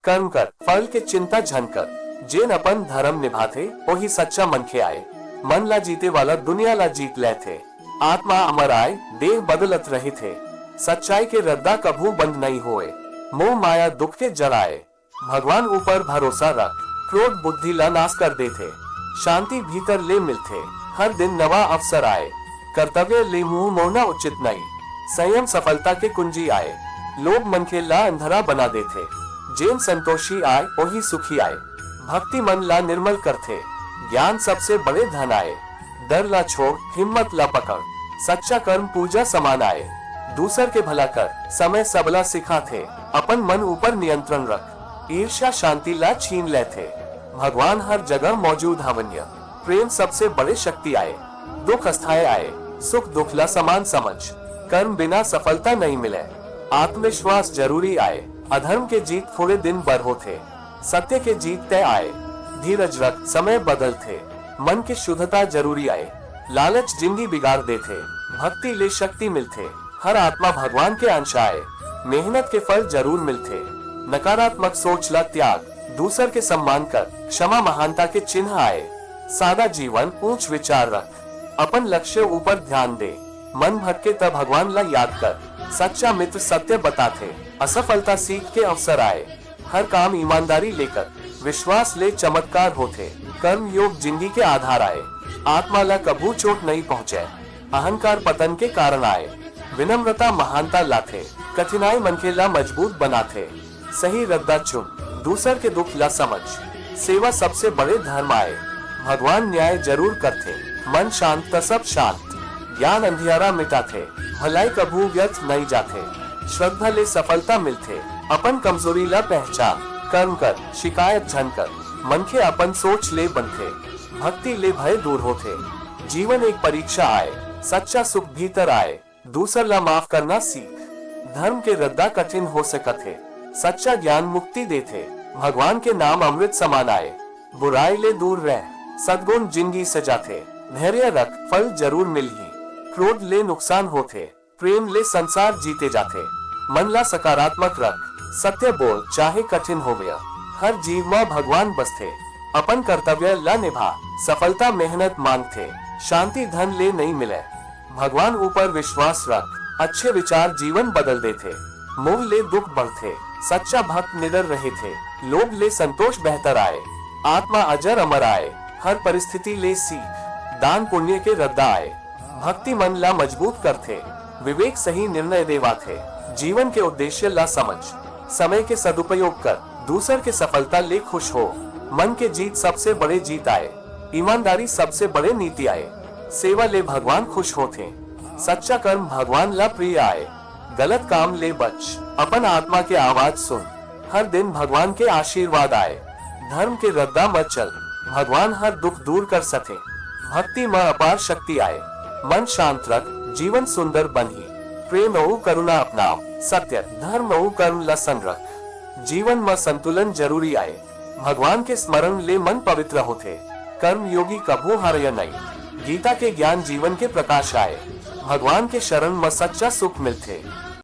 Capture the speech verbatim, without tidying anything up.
कर्म कर, फल के चिंता झन कर। जेन अपन धर्म निभाथे, ओही सच्चा मनखे आय। मन ला जीते वाला दुनिया ला जीत लेथे। आत्मा अमर आय, देह बदलत रहिथे। सच्चाई के रद्दा कभू बंद नइ होय। मोह माया दुख के जड़ आय। भगवान ऊपर भरोसा रख। क्रोध बुद्धि ला नाश कर देथे। शांति भीतर ले मिलथे। हर दिन नवा अवसर आय। कर्तव्य ले मुंह मोड़ना उचित नइ। संयम सफलता के कुंजी आय। लोभ मनखे ला अंधरा बना देथे। जेन संतोषी आय, ओही सुखी आय। भक्ति मन ला निर्मल करथे। ज्ञान सबसे बड़े धन आय। डर ला छोड़, हिम्मत ला पकड़। सच्चा कर्म पूजा समान आय। दूसर के भला कर, समय सबला सिखाथे। अपन मन ऊपर नियंत्रण रख। ईर्ष्या शांति ला छीन लेथे। भगवान हर जगह मौजूद हवंय। प्रेम सबसे बड़े शक्ति आय। दुख अस्थायी आय। सुख दुख ला समान समझ। कर्म बिना सफलता नइ मिले। आत्मविश्वास जरूरी आय। अधर्म के जीत थोड़े दिन बर होथे। सत्य के जीत तय आय। धीरज रख, समय बदलथे। मन के शुद्धता जरूरी आय। लालच जिंदगी बिगाड़ देथे। भक्ति ले शक्ति मिलथे। हर आत्मा भगवान के अंश आय। मेहनत के फल जरूर मिलथे। नकारात्मक सोच ला त्याग। दूसर के सम्मान कर। क्षमा महानता के चिन्ह आय। सादा जीवन, ऊंच विचार रख। अपन लक्ष्य ऊपर ध्यान दे। मन भटके त भगवान ला याद कर। सच्चा मित्र सत्य बताथे। असफलता सीख के अवसर आय। हर काम ईमानदारी ले कर। विश्वास ले चमत्कार होथे। कर्म योग जिंदगी के आधार आय। आत्मा ला कभू चोट नइ पहुंचे। अहंकार पतन के कारण आय। विनम्रता महानता लाथे। कठिनाई मनखे ला मजबूत बनाथे। सही रद्दा चुन। दूसर के दुख ला समझ। सेवा सबसे बड़े धर्म आय। भगवान न्याय जरूर करथे। मन शांत त सब शांत। ज्ञान अंधियारा मिटाथे। भलाई कभू व्यर्थ नइ जाथे। श्रद्धा ले सफलता मिलथे। अपन कमजोरी ला पहचान। कर्म कर, शिकायत झन कर। मनखे अपन सोच ले बनथे। भक्ति ले भय दूर होथे। जीवन एक परीक्षा आय। सच्चा सुख भीतर आय। दूसर ला माफ करना सीख। धर्म के रद्दा कठिन हो सकत हे। सच्चा ज्ञान मुक्ति देथे। भगवान के नाम अमृत समान आय। बुराई ले दूर रह। सद्गुण जिंदगी सजाथे। धैर्य रख, फल जरूर मिलही। क्रोध ले नुकसान होथे। प्रेम ले संसार जीते जाथे। मन ला सकारात्मक रख। सत्य बोल, चाहे कठिन होवय। हर जीव म भगवान बसथे। अपन कर्तव्य ला निभा। सफलता मेहनत मांगथे। शांति धन ले नइ मिले। भगवान ऊपर विश्वास रख। अच्छे विचार जीवन बदल देथे। मोह ले दुख बढ़थे। सच्चा भक्त निडर रहिथे। लोभ ले संतोष बेहतर आय। आत्मा अजर अमर आय। हर परिस्थिति ले सीख। दान पुण्य के रद्दा आय। भक्ति मन ला मजबूत करथे। विवेक सही निर्णय देवाथे। जीवन के उद्देश्य ला समझ। समय के सदुपयोग कर। दूसर के सफलता ले खुश हो। मन के जीत सबसे बड़े जीत आय। ईमानदारी सबसे बड़े नीति आय। सेवा ले भगवान खुश होथे। सच्चा कर्म भगवान ला प्रिय आय। गलत काम ले बच। अपन आत्मा के आवाज सुन। हर दिन भगवान के आशीर्वाद आय। धर्म के रद्दा म चल। भगवान हर दुख दूर कर सथे। भक्ति म अपार शक्ति आय। मन शांत रख, जीवन सुंदर बनही। प्रेम अउ करुणा अपनाव। सत्य, धर्म अउ कर्म ला संग रख। जीवन म संतुलन जरूरी आय। भगवान के स्मरण ले मन पवित्र होथे। कर्म योगी कभू हारय नइ। गीता के ज्ञान जीवन के प्रकाश आय। भगवान के शरण म सच्चा सुख मिलथे।